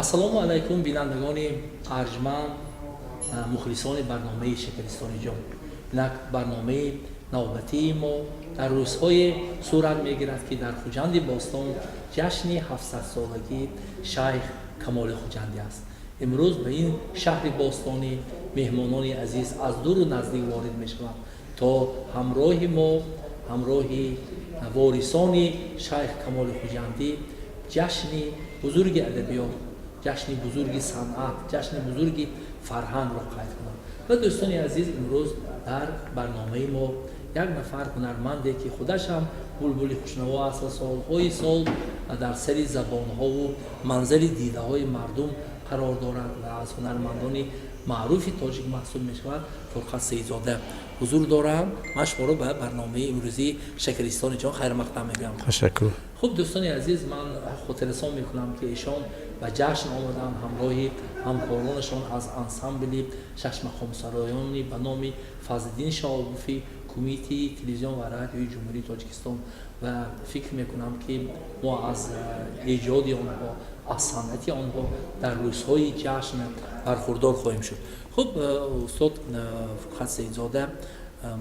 Ассалому алайкум, бинандагони арҷманд, мухлисони барномаи Шакаристони ҷон. Инак, барномаи навбатии мо дар рӯзҳое сурат мегирад, ки дар Хуҷанди бостон ҷашни 700-солагии Шайх Камоли Хуҷандӣ аст. Имрӯз ба ин шаҳри бостонӣ меҳмонони азиз аз дуру наздик ворид мешаванд, то ҳамроҳи мо, ҳамроҳи ворисони Шайх Камоли Хуҷандӣ ҷашни бузурги адабиёт, ҷашни бузурги санъат, ҷашни бузурги фарҳангро қайд кунанд. Ва, дӯстони азиз, имрӯз дар барномаи мо як нафар ҳунарманде, ки худаш ҳам булбули хушнаво аст ва солҳои сол дар сари забонҳову манзари дидаҳои мардум қарор дорад ва аз ҳунармандони маъруфи тоҷик маҳсуб мешавад, Фурқат Саидзода ҳузур дорам. Ман шуморо ба барномаи имрӯзии Шакаристони ҷон хайрмақдам мегӯям. Ташаккур. Хуб, дӯстони азиз, ман хотиррасон мекунам, ки эшон ба ҷашн омаданд ҳамроҳи ҳамкоронашон аз ансамбли шашмақомсароёни ба номи Фазлиддин Шаҳобуфи Кумитаи телевизион ва радиои Ҷумҳурии Тоҷикистон. Ва фикр мекунам, ки мо аз эҷоди онҳо, аз санъати онҳо дар рӯзҳои ҷашн бархурдор хоҳем шуд. Хуб, устод Фурқат Саидзода,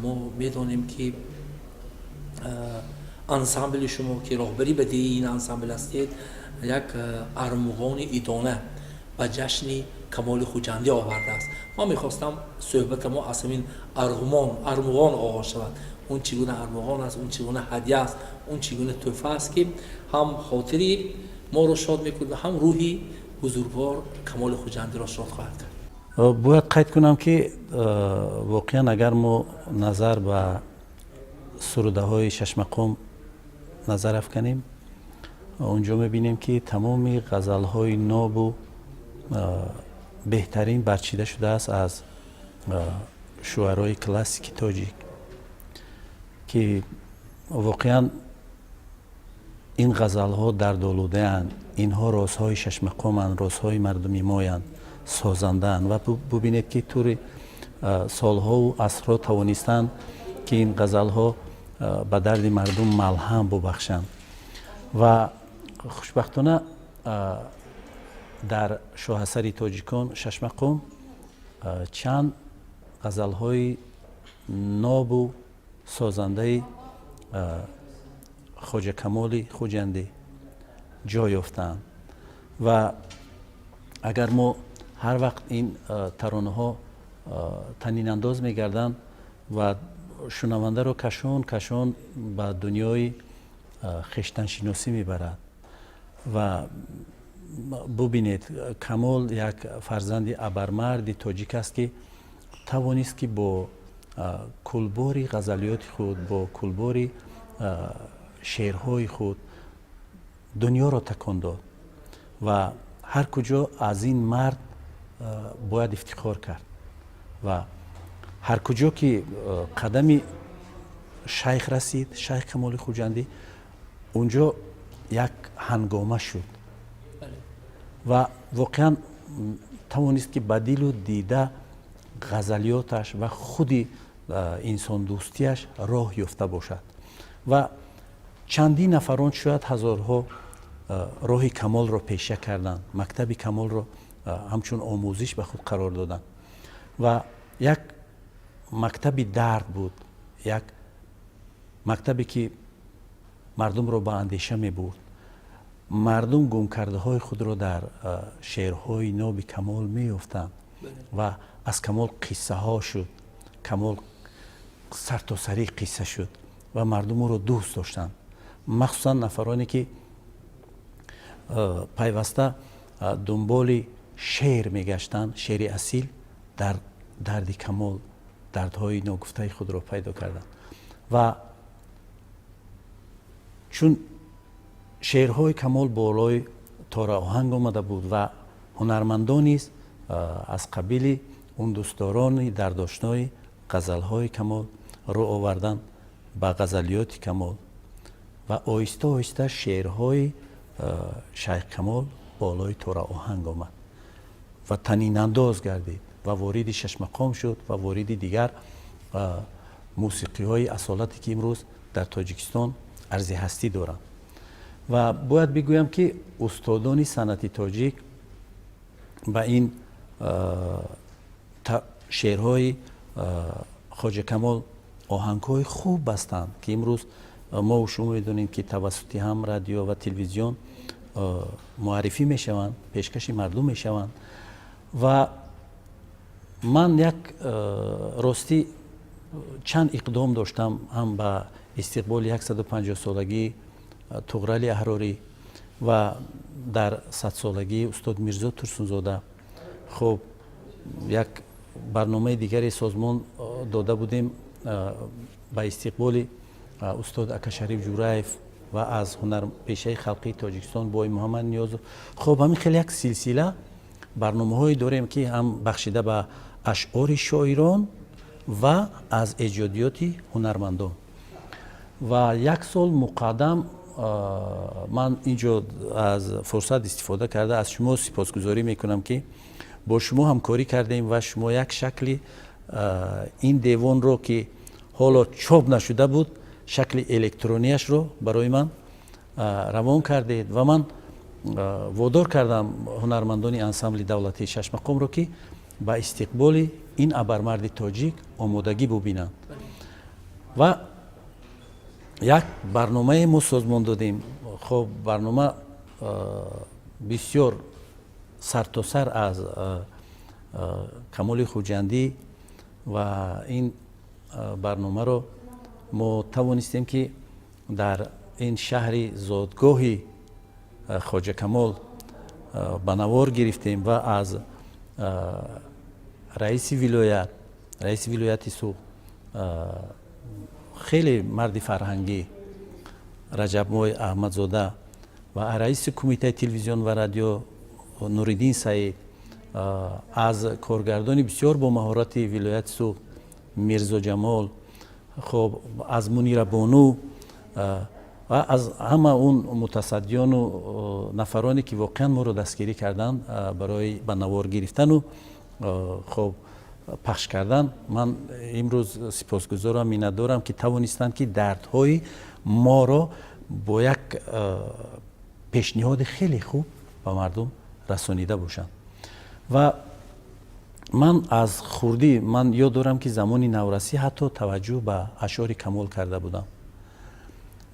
мо медонем, ки ансамбли шумо, ки роҳбари бадии ин ансамбл ҳастед, як армуғони идона ба ҷашни Камоли Хуҷандӣ овардааст. Ман мехостам суҳбата мо аз ҳамин армуғон оғоз шавад. Он чӣ гуна армуғон аст, он чӣ гуна ҳадя аст, он чӣ гуна тӯҳфа аст, ки ҳам хотири моро шод мекунад, ҳам рӯҳи бузургвор Камоли Хуҷандиро шод хоҳад кард? Бояд қайд кунам, ки воқеан, агар мо назар ба сурудаҳои шашмақом назар афканем, онҷо мебинем, ки тамоми ғазалҳои нобу беҳтарин барчида шудааст аз шуарои классики тоҷик, ки воқеан ин ғазалҳо дардолудаанд, инҳо розҳои шашмақоманд, розҳои мардуми моянд, созандаанд. Ва бубинед, ки тӯли солҳову асрҳо тавонистанд, ки ин ғазалҳо ба дарди мардум малҳам бубахшанд. Ва хушбахтона дар шоҳасари тоҷикон шашмақом чанд ғазалҳои нобу созандаи Хоҷа Камоли Хуҷандӣ ҷой ёфтаанд. Ва агар мо ҳар вақт ин таронаҳо танинандоз мегарданд ва шунавандаро кашон кашон ба дунёи хештаншиносӣ мебарад. Ва бубинед, Камол як фарзанди абармарди тоҷик аст, ки тавонист, ки бо кулбори ғазалиёти худ, бо кулбори шеърҳои худ дунёро такон дод. Ва ҳар куҷо аз ин мард бояд ифтихор кард ва ҳар куҷо ки қадами шайх расид, Шайх Камоли Хуҷандӣ, унҷо як ҳангома шуд. Ва воқеан тавонист, ки ба дилу дида ғазалиёташ ва худи инсондӯстиаш роҳ ёфта бошад. Ва чандин нафарон, шояд ҳазорҳо, роҳи Камолро пеша карданд, мактаби Камолро ҳамчун омӯзиш ба худ қарор доданд. Ва як мактаби дард буд, як мактабе, ки мардумро ба андеша мебурд. Мардум гумкардаҳои худро дар шеърҳои ноби Камол меёфтанд ва аз Камол қиссаҳо шуд, Камол сартосарӣ қисса шуд ва мардум ӯро дӯст доштанд, махсусан нафароне, ки пайваста дунболи шеър мегаштанд, шеъри асил. Дар дарди Камол дардҳои ногуфтаи худро пайдо карданд. Ва чун шеърҳои Камол болои тораоҳанг омада буд ва ҳунармандон низ аз қабили он дӯстдорони дардошнои ғазалҳои Камол рӯ оварданд ба ғазалиёти Камол ва оҳиста оҳиста шеърҳои Шайх Камол болои тораоҳанг омад ва танинандоз гардид ва вориди шашмақом шуд ва вориди дигар мусиқиҳои асолате, ки имрӯз дар Тоҷикистон арзи ҳастӣ доранд. Ва бояд бигӯям, ки устодони санъати тоҷик Ба ин шеърҳои Хоҷа Камол оҳангҳои хуб бастанд, ки имрӯз мову шумо медонем, ки тавассути ҳам радио ва телевизион муаррифӣ мешаванд, пешкаши мардум мешаванд. Ва ман як ростӣ чанд иқдом доштам, ҳам ба истиқболи 150-солагии Туғрали Аҳрорӣ ва дар 100-солагии устод Мирзо Турсунзода. Хуб, як барномаи дигаре созмон дода будем ба истиқболи устод Акашариф Ҷураев ва аз ҳунарпешаи халқии Тоҷикистон Бой Муҳаммад Ниёзов. Хуб, ҳамин хеле як силсила барномаҳое дорем, ки ҳам бахшида ба ашъори шоирон ва аз эҷодиёти ҳунармандон. Ва як сол муқаддам ман ин ҷо аз фурсат истифода карда аз шумо сипосгузорӣ мекунам, ки бо шумо ҳамкорӣ кардем ва шумо як шакли ин девонро, ки ҳоло чоп нашуда буд, шакли электронияшро барои ман равон кардед ва ман водор кардам ҳунармандони ансамбли давлатии Шашмақомро, ки ба истиқболи ин абармарди тоҷик омодагӣ бубинанд. Ва як барномае мо созмон додем. Хоб, барнома бисёр сартосар аз Камоли Хуҷандӣ ва ин барномаро мо тавонистем, ки дар ин шаҳри зодгоҳи Хоҷа Камол ба навор гирифтем ва аз раиси вилоят, раиси вилояти Суғд, хеле марди фарҳангӣ Раҷабмой Аҳмадзода ва раиси Кумитаи телевизион ва радио Нуриддин Саид, аз коргардони бисёр бо маҳорати вилояти Суғд Мирзоҷамол, хоб, аз Мунирабону ва аз ҳама он мутасаддиёну нафароне, ки воқеан моро дастгирӣ карданд барои ба навор гирифтану, хоб, пахш кардан, ман имрӯз сипосгузорам, миннатдорам, ки тавонистанд, ки дардҳои моро бо як пешниҳоди хеле хуб ба мардум расонида бошанд. Ва ман аз хурдӣ, ман ёд дорам, ки замони наврасӣ ҳатто таваҷҷӯҳ ба ашъори Камол карда будам.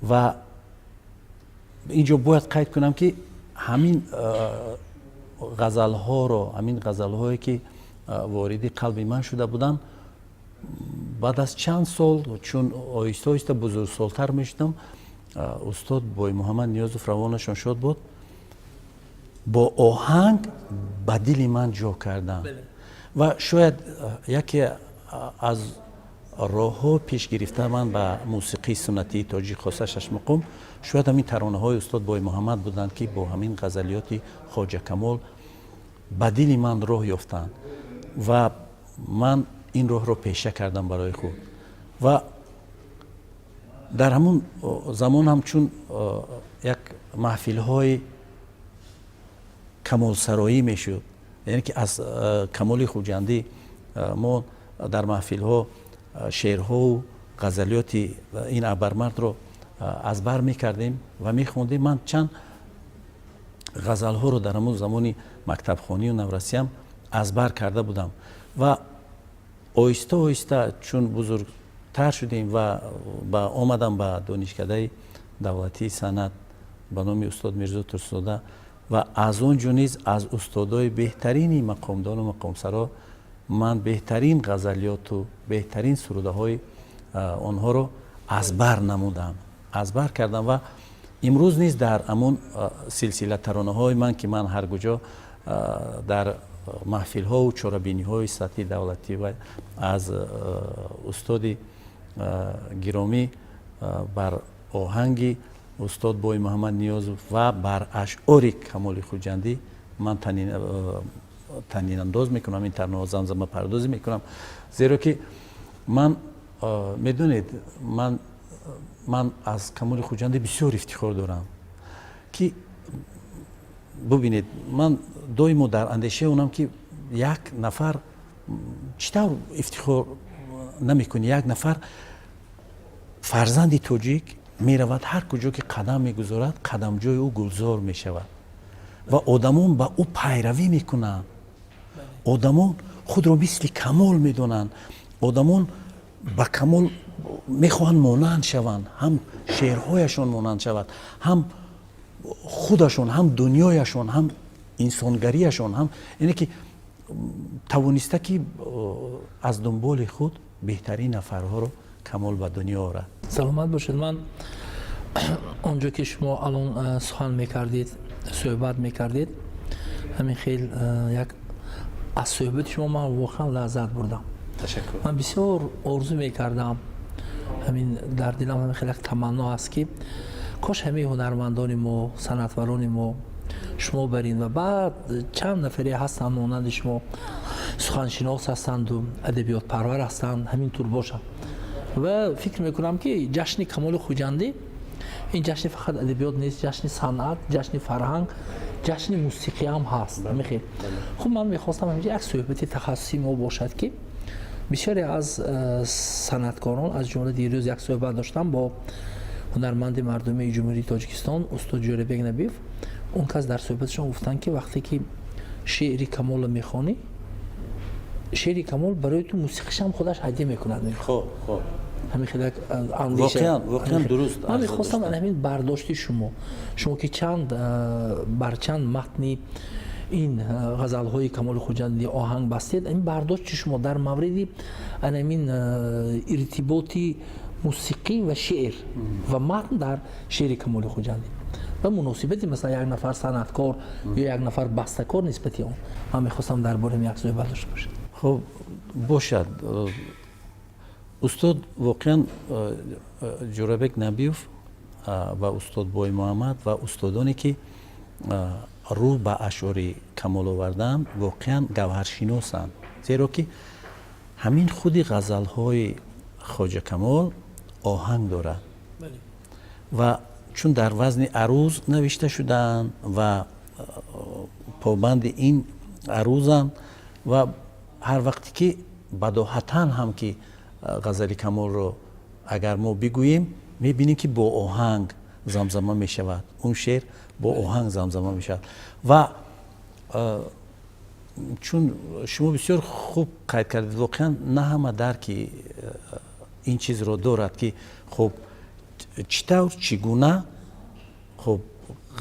Ва ин ҷо бояд қайд кунам, ки ҳамин ғазалҳоро, ҳамин ғазалҳое, ки вориди қалби ман шуда буданд, баъд аз чанд сол, чун оҳиста оҳиста бузургсолтар мешудам, устод Боймуҳаммад Ниёзов, равонашон шод буд, бо оҳанг ба дили ман ҷо карданд. Ва шояд яке аз роҳҳо пеш гирифта ман ба мусиқии суннатии тоҷик, хоса шашмақом, шояд ҳамин таронаҳои устод Боймуҳаммад буданд, ки бо ҳамин ғазалиёти Хоҷа Камол ба дили ман роҳ ёфтанд ва ман ин роҳро пеша кардам барои худ. Ва дар ҳамун замон ҳам чун як маҳфилҳои камолсароӣ мешуд, яъне ки аз Камоли Хуҷандӣ мо дар маҳфилҳо шеърҳову ғазалиёти ин абармардро аз бар мекардем ва мехондем. Ман чанд ғазалҳоро дар ҳамун замони мактабхонию наврасиам аз бар карда будам. Ва оҳиста оҳиста, чун бузургтар шудем ва омадам ба Донишкадаи давлатии санъат ба номи устод Мирзо Турсунзода ва аз он ҷо низ аз устодои беҳтарини мақомдону мақомсаро ман беҳтарин ғазалиёту беҳтарин сурудаҳои онҳоро аз бар намудам, аз бар кардам. Ва имрӯз низ дар ҳамун силсила таронаҳои ман, ки ман ҳар куҷо дар маҳфилҳову чорабиниҳои сатҳи давлатӣ ва аз устоди гиромӣ бар оҳанги устод Бой Муҳаммад Ниёзов ва бар ашъори Камоли Хуҷандӣ ман танинандоз мекунам, ин таронаҳо замзамапардозӣ мекунам, зеро ки ман, медонед, ман аз Камоли Хуҷандӣ бисёр ифтихор дорам, ки бубинед, ман доимо дар андешаи онам, ки як нафар чӣ тавр ифтихор намекунӣ, як нафар фарзанди тоҷик меравад, ҳар куҷо ки қадам мегузорад, қадамҷои ӯ гулзор мешавад ва одамон ба ӯ пайравӣ мекунанд. Одамон худро мисли Камол медонанд, одамон ба Камол мехоҳанд монанд шаванд, ҳам шеърҳояшон монанд шавад, ҳам худашон, ҳам дунёяшон, ҳам инсонгарияшон, ҳам яъне ки тавониста ки аз дунболи худ беҳтарин нафарҳоро Камол ба дунё орад. Саломат бошед. Ман он ҷо ки шумо алон сухан мекардед, суҳбат мекардед, ҳамин хел як аз суҳбати шумо ман воқеан лаззат бурдам. Ташаккур. Ман бисёр орзу мекардам, ҳамин дар дилам ҳамин хел як таманно ҳаст, ки кош ҳамаи ҳунармандони мо, санъатварони мо, шумо барин ва баъд чанд нафаре ҳастанд, монанди шумо суханшинос ҳастанду адабиётпарвар ҳастанд, ҳамин тур бошанд. Ва фикр мекунам, ки ҷашни Камоли Хуҷандӣ ин ҷашни фақат адабиёт нест, ҷашни санъат, ҷашни фарҳанг, ҷашни мусиқӣ ҳам ҳаст. Ҳамин хуб, ман мехостам ҳаминҷа як суҳбати тахассусӣ мо бошад, ки бисёре аз санъаткорон, аз ҷумла дирӯз як суҳбат доштам бо ҳунарманди мардумии Ҷумҳурии Тоҷикистон устод Ҷӯрабек Набиев. Он кас дар суҳбаташон гуфтанд, ки вақте ки шеъри Камолро мехонӣ, шеъри Камол барои ту мусиқишам худаш ҳадя мекунад. Хоб. Ҳамин хел як андеша. Воқеан дуруст. Ман мехостам ҳамин бардошти шумо, шумо ки чанд бар чанд матни ин ғазалҳои Камоли Хуҷандӣ оҳанг бастед, ин бардошти шумо дар мавриди ҳамин иртиботи мусиқӣ ва шеър ва матн дар шеъри Камоли Хуҷандӣ ва муносибати, масалан, як нафар санъаткор ё як нафар бастакор нисбати он, ман мехостам дар бораи як суҳбат дошта бошед. Хуб бошад. Устод воқеан Ҷӯрабек Набиев ва устод Боймуҳаммад ва устодоне ки рӯ ба ашъори Камол овардаанд, воқеан гавҳаршиносанд, зеро ки ҳамин худи ғазалҳои Хоҷа Камол оҳанг дорад ва чун дар вазни аруз навишта шудаанд ва побанди ин арузанд ва ҳар вақте ки бадоҳатан ҳам ки ғазали Камолро агар мо бигӯем, мебинем, ки бо оҳанг замзама мешавад, он шеър бо оҳанг замзама мешавад. Ва чун шумо бисёр хуб қайд кардед, воқеан на ҳама дарки ин чизро дорад, ки хуб, чӣ тавр, чӣ гуна хуб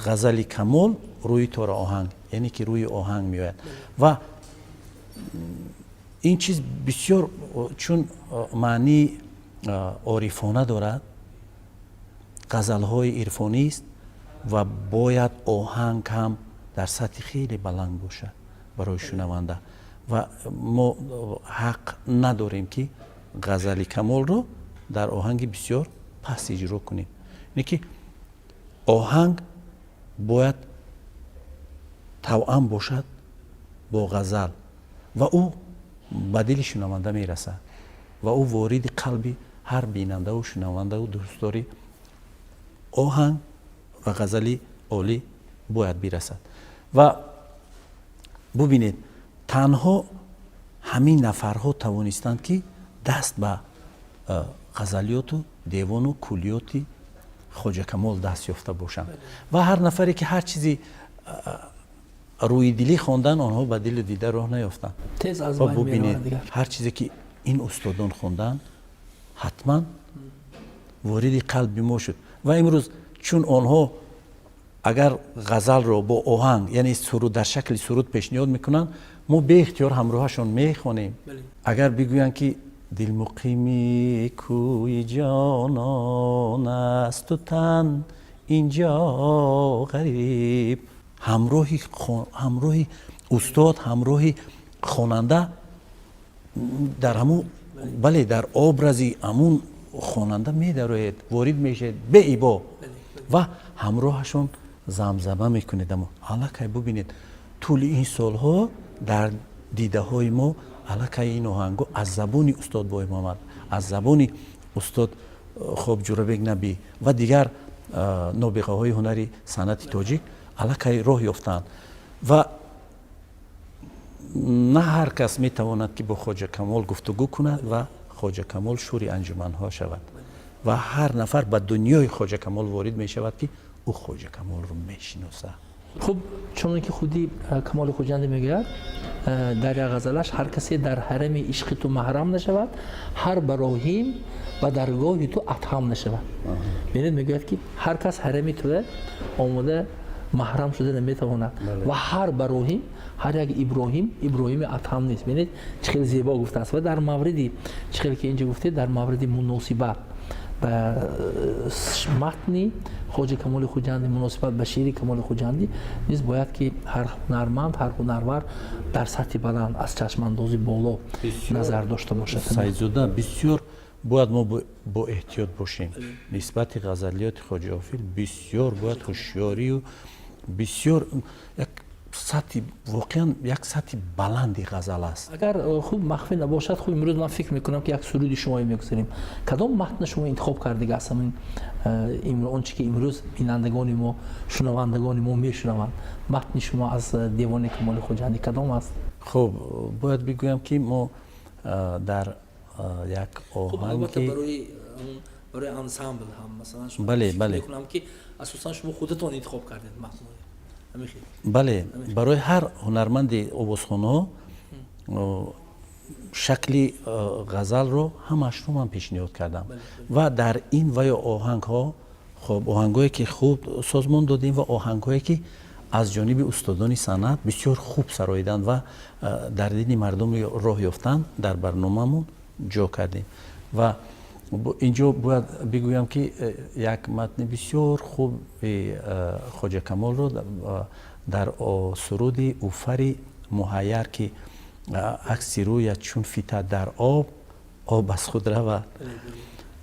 ғазали Камол рӯи тора оҳанг, яъне ки рӯи оҳанг меояд. Ва ин чиз бисёр чун маънии орифона дорад, ғазалҳои ирфонист ва бояд оҳанг ҳам дар сатҳи хеле баланд бошад барои шунаванда. Ва мо ҳақ надорем, ки ғазали Камолро дар оҳанги бисёр паст иҷро кунем, яъне ки оҳанг бояд тавъам бошад бо ғазал ва ӯ ба дили шунаванда мерасад ва ӯ вориди қалби ҳар бинандаву шунавандаву дӯстдори оҳанг ва ғазали олӣ бояд бирасад. Ва бубинед, танҳо ҳамин нафарҳо тавонистанд, ки даст ба ғазалиёту девону куллиёти Хоҷа Камол даст ёфта бошанд. Ва ҳар нафаре ки ҳар чизи рӯидилӣ хондан, онҳо ба дилу дида роҳ наёфтанд. Ва бубинед, ҳар чизе ки ин устодон хонданд, ҳатман вориди қалби мо шуд. Ва имрӯз чун онҳо агар ғазалро бо оҳанг, яъне суруд, дар шакли суруд пешниҳод мекунанд, мо беихтиёр ҳамроҳашон мехонем. Агар бигӯянд, ки дилмуқими кӯи ҷонон асту тан инҷо ғариб, ҳамроҳи устод, ҳамроҳи хонанда дар ҳамун, бале, дар образи ҳамун хонанда медароед, ворид мешавед беибо ва ҳамроҳашон замзама мекунед. Амо аллакай бубинед, тӯли ин солҳо дар дидаҳои мо аллакай ин оҳанго аз забони устод Боймуҳаммад, аз забони устод хоб Ҷӯрабек Набӣ ва дигар нобиғаҳои ҳунари санъати тоҷик аллакай роҳ ёфтаанд. Ва на ҳар кас метавонад, ки бо Хоҷа Камол гуфтугӯ кунад ва Хоҷа Камол шури анҷуманҳо шавад. Ва ҳар нафар ба дунёи Хоҷа Камол ворид мешавад, ки ӯ Хоҷа Камолро мешиносад. Хуб, чуноне ки худи Камоли Хуҷандӣ мегӯяд дар як ғазалаш: «Ҳар касе дар ҳарами ишқи ту маҳрам нашавад, ҳар Бароҳим ба даргоҳи ту адҳам нашавад». Бинед, мегӯяд, ки ҳар кас ҳарами туе омода маҳрам шуда наметавонад ва ҳар Бароҳим, ҳар як Иброҳим Иброҳими Адҳам нест. Бинед, чӣ хеле зебо гуфтааст. Ва дар мавриди, чӣ хеле ки инҷо гуфтед, дар мавриди муносибат ба матни Хоҷа Камоли Хуҷандӣ, муносибат ба шеъри Камоли Хуҷандӣ низ бояд, ки ҳар ҳунарманд, ҳар ҳунарвар дар сатҳи баланд, аз чашмандози боло назар дошта бошад. Саидзода, бисёр бояд мо бо эҳтиёт бошем нисбати ғазалиёти Хоҷа Офил. Бисёр бояд ҳушёрию бисёр як сатҳи, воқеан як сатҳи баланди ғазал аст. Агар хуб махфӣ набошад, хуб, имрӯз ман фикр мекунам, ки як суруди шумое мегузарем. Кадом матна шумо интихоб кардига аз ҳамин он чи ки имрӯз бинандагони мо, шунавандагони мо мешунаванд? Матни шумо аз девони Камоли Хуҷандӣ кадом аст? Хуб, бояд бигӯям, ки мо дар як оҳанги Барои ансамбл ҳам, масалан, шумо мекунам, ки асосан шумо худатон интихоб кардед матнро? Бале, барои ҳар ҳунарманди овозхонҳо шакли ғазалро ҳамаашро ман пешниҳод кардам ва дар ин ва ё оҳангҳо, хуб, оҳангҳое ки хуб созмон додем ва оҳангҳое ки аз ҷониби устодони санъат бисёр хуб сароиданд ва дар дини мардум роҳ ёфтанд, дар барномаамон ҷо кардем. Ва инҷо бояд бигӯям, ки як матни бисёр хуби Хоҷа Камолро дар суруди «Уфари муҳайяр», ки акси рӯят чун фитад дар об, об аз худ равад,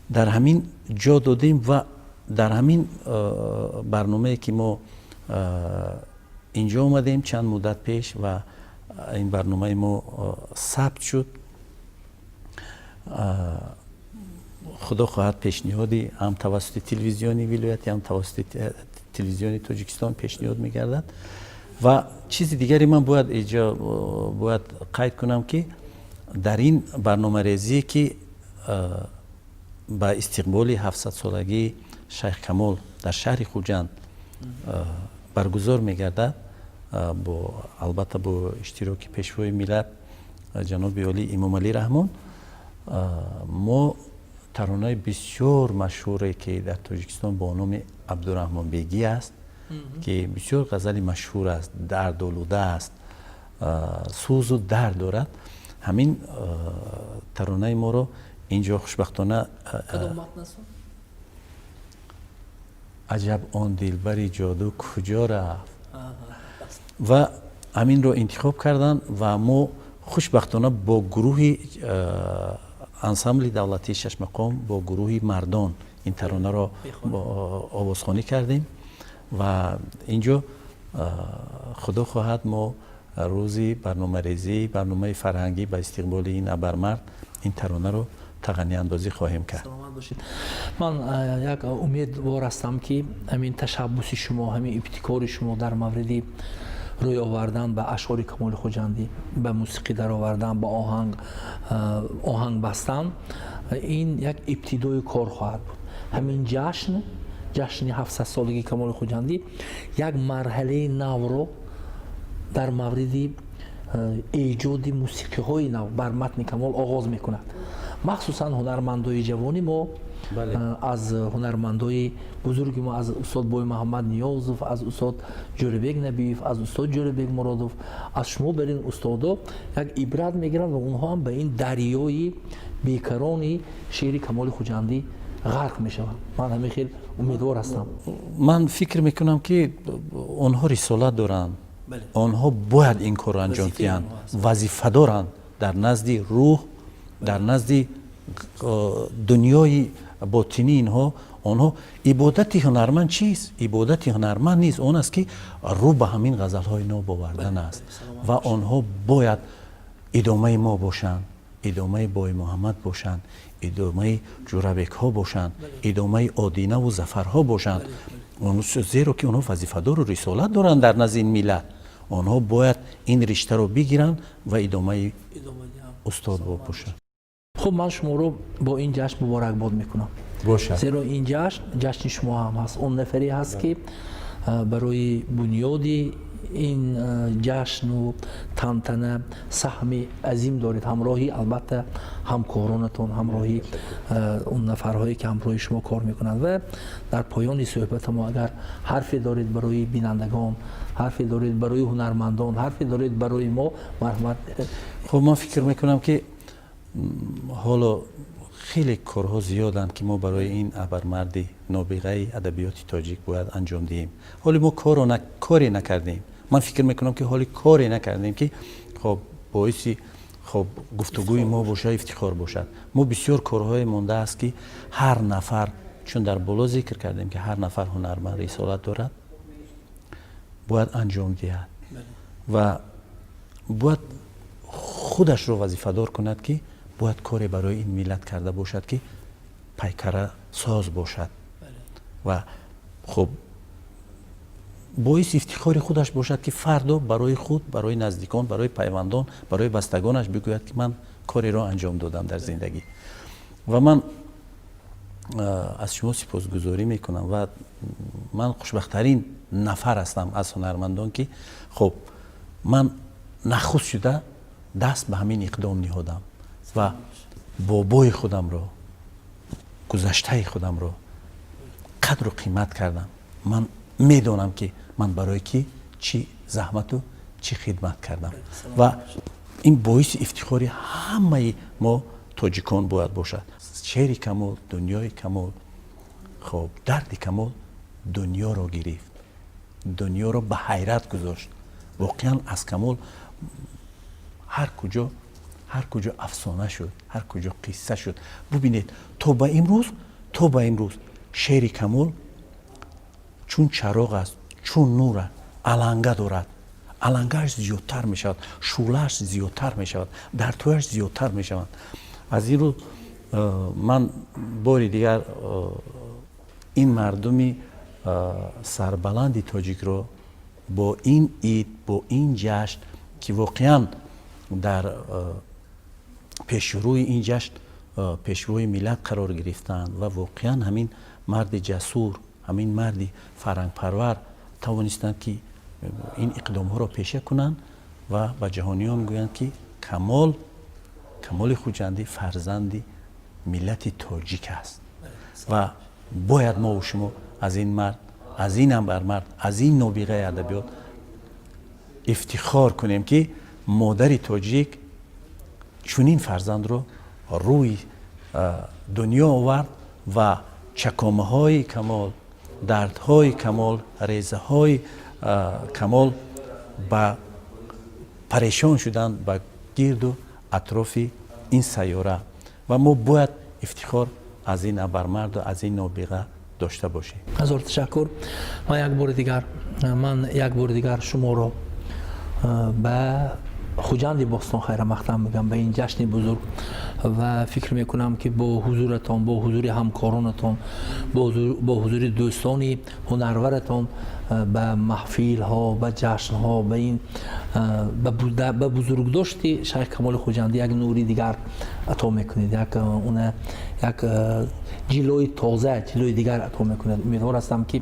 дар ҳамин ҷо додем. Ва дар ҳамин барномае ки мо инҷо омадем чанд муддат пеш ва ин барномаи мо сабт шуд, худо хоҳад, пешниҳоди ҳам тавассути телевизиони вилоятӣ, ҳам тавассути телевизиони Тоҷикистон пешниҳод мегардад. Ва чизи дигаре ман бояд иҷо бояд қайд кунам, ки дар ин барномарезие ки ба истиқболи 700-солагии Шайх Камол дар шаҳри Хуҷанд баргузор мегардад, бо, албатта, бо иштироки Пешвои миллат ҷаноби олӣ Эмомалӣ Раҳмон, мо таронаи бисёр машҳуре, ки дар Тоҷикистон бо номи «Абдураҳмон Бегӣ» аст, ки бисёр ғазали машҳур аст, дардолуда аст, сӯзу дард дорад, ҳамин таронаи моро инҷо хушбахтона «Аҷаб он дилбари ҷоду куҷо рафт» ва ҳаминро интихоб карданд. Ва мо хушбахтона бо гурӯҳи ансамбли давлатии «Шашмақом», бо гурӯҳи мардон ин таронаро овозхонӣ кардем. Ва инҷо, худо хоҳад, мо рӯзи барномарезӣ, барномаи фарҳангӣ ба истиқболи ин абармард ин таронаро тағанниандозӣ хоҳем кард. Саломат бошед. Ман як умедвор ҳастам, ки ҳамин ташаббуси шумо, ҳамин ибтикори шумо дар мавриди рӯй овардан ба ашъори Камоли Хуҷандӣ, ба мусиқӣ даровардан, ба оҳанг бастан, ин як ибтидои кор хоҳад буд. Ҳамин ҷашн, ҷашни 700-солагии Камоли Хуҷандӣ, як марҳалаи навро дар мавриди эҷоди мусиқиҳои нав бар матни Камол оғоз мекунад. Махсусан ҳунармандои ҷавони мо аз ҳунармандои бузурги мо, аз устод Боймуҳаммад Ниёзов, аз устод Ҷӯрабек Набиев, аз устод Ҷӯрабек Муродов, аз шумо бар ин устодо як ибрат мегиранд ва онҳо ҳам ба ин дарёи бекарони шеъри Камоли Хуҷандӣ ғарқ мешаванд. Ман ҳамин хел умедвор ҳастам. Ман фикр мекунам, ки онҳо рисолат доранд, онҳо бояд ин корро анҷом диҳанд, вазифа доранд дар назди рӯҳ, дар назди дунёи ботинии инҳо. Онҳо, ибодати ҳунарманд чист? Ибодати ҳунарманд низ он аст, ки рӯ ба ҳамин ғазалҳои ноб овардан аст. Ва онҳо бояд идомаи мо бошанд, идомаи Боймуҳаммад бошанд, идомаи Ҷурабекҳо бошанд, идомаи Одинаву Зафарҳо бошанд, зеро ки онҳо вазифадору рисолат доранд дар назди ин миллат. Онҳо бояд ин риштаро бигиранд ва идомаи устод бошанд. Хуб, ман шуморо бо ин ҷашн муборакбод мекунам. Бошад. Зеро ин ҷашн ҷашни шумо ҳам ҳаст. Он нафаре ҳаст, ки Барои бунёди ин ҷашну тантана саҳми азим доред, ҳамроҳи, албатта, ҳамкоронатон, ҳамроҳи он нафарҳое, ки ҳамроҳи шумо кор мекунанд. Ва дар поёни суҳбати мо агар ҳарфе доред барои бинандагон, ҳарфе доред барои ҳунармандон, ҳарфе доред барои мо, марҳамат. Хуб, ман фикр мекунам, ки ҳоло хеле корҳо зиёданд, ки мо барои ин абармарди нобиғаи адабиёти тоҷик бояд анҷом диҳем. Ҳоле мо коре накардем. Ман фикр мекунам, ки ҳоле коре накардем, ки хоб боиси хоб гуфтугӯи мо бошад, ифтихор бошад. Мо бисёр корҳое мондааст, ки ҳар нафар, чун дар боло зикр кардем, ки ҳар нафар ҳунарманд рисолат дорад, бояд анҷом диҳад ва бояд худашро вазифадор кунад, ки бояд коре барои ин миллат карда бошад, ки пайкара соз бошад ва хуб боиси ифтихори худаш бошад, ки фардо барои худ, барои наздикон, барои пайвандон, барои бастагонаш бигӯяд, ки ман кореро анҷом додам дар зиндагӣ. Ва ман аз шумо сипосгузорӣ мекунам ва ман хушбахттарин нафар ҳастам аз ҳунармандон, ки хуб ман нахуст шуда даст ба ҳамин иқдом ниҳодам ва бобои худамро, гузаштаи худамро қадру қимат кардам. Ман медонам, ки ман барои кӣ чӣ заҳмату чӣ хидмат кардам ва ин боиси ифтихори ҳамаи мо тоҷикон бояд бошад. Шеъри Камол, дунёи Камол, хоб, дарди Камол дунёро гирифт, дунёро ба ҳайрат гузошт. Воқеан, аз Камол ҳар куҷо афсона шуд, ҳар куҷо қисса шуд. Бубинед, то ба имрӯз шеъри Камол чун чароғ аст, чун нур аст, аланга дорад, алангааш зиёдтар мешавад, шӯълааш зиёдтар мешавад, дардҳояш зиёдтар мешаванд. Аз ин рӯ ман бори дигар ин мардуми сарбаланди тоҷикро бо ин ид, бо ин ҷашн, ки воқеан дар пешрӯи ин ҷашн пешвои миллат қарор гирифтаанд ва воқеан ҳамин марди ҷасур, ҳамин марди фарҳангпарвар тавонистанд, ки ин иқдомҳоро пеша кунанд ва ба ҷаҳониён гӯянд, ки Камоли Хуҷандӣ фарзанди миллати тоҷик аст ва бояд мову шумо аз ин мард, аз ин абармард, аз ин нобиғаи адабиёт ифтихор кунем, ки модари тоҷик чунин фарзандро рӯи дунё овард ва чакомаҳои Камол, дардҳои Камол, резаҳои Камол ба парешон шуданд ба гирду атрофи ин сайёра ва мо бояд ифтихор аз ин абармарду аз ин нобиға дошта бошем. Ҳазор ташаккур. Ман як бори дигар шуморо ба Хуҷанди бостон хайрамақдам мегӯям, ба ин ҷашни бузург, ва фикр мекунам, ки бо ҳузуратон, бо ҳузури ҳамкоронатон, бо ҳузури дӯстони ҳунарваратон ба маҳфилҳо, ба ҷашнҳо, ба ин ба бузургдошти шайх Камоли Хуҷандӣ як нури дигар ато мекунед, як уна як ҷилои тоза, ҷилои дигар ато мекунед. Умедвор ҳастам, ки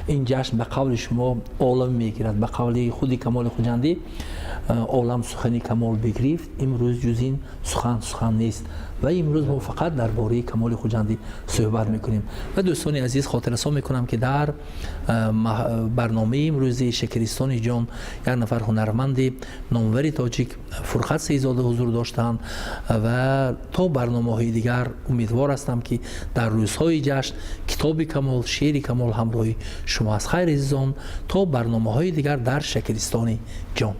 ин ҷашн, ба қавли шумо, олам мегирад. Ба қавли худи Камоли Хуҷандӣ: «Олам сухани Камол бигирифт, имрӯз ҷуз ин сухан сухан нест». Ва имрӯз мо фақат дар бораи Камоли Хуҷандӣ суҳбат мекунем. Ва дӯстони азиз, хотиррасон мекунам, ки дар барномаи имрӯзи Шакаристони ҷон як нафар ҳунарманди номвари тоҷик Фурқат Саидзода ҳузур доштанд. Ва то барномаҳои дигар умедвор ҳастам, ки дар рӯзҳои ҷашн китоби Камол, шеъри Камол ҳамроҳи шумо аст. Хайр, азизон, то барномаҳои дигар дар Шакаристони ҷон.